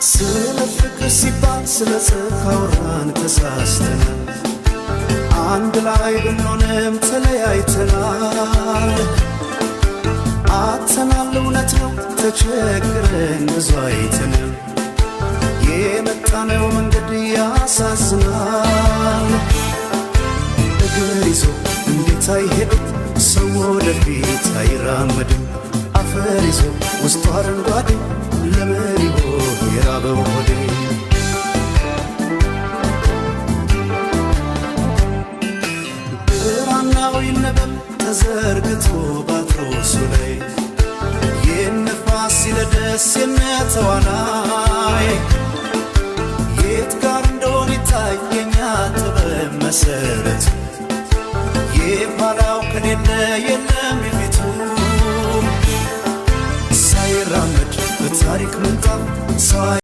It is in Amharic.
ስለ ፍቅር ሲባል ስለ ጽድቅ ካወራን ተሳስተናል። አንድ ላይ ብንሆንም ተለያይተናል። አጥተናል፣ እውነት ነው፣ ተቸግረን ብዙ አይተናል። የመጣነው መንገድ ያሳዝናል። እግር ይዞ እንዴት አይሄድም ሰው ወደፊት አይራመድም። አፈር ይዞ ውስጡ አረንጓዴ ለምን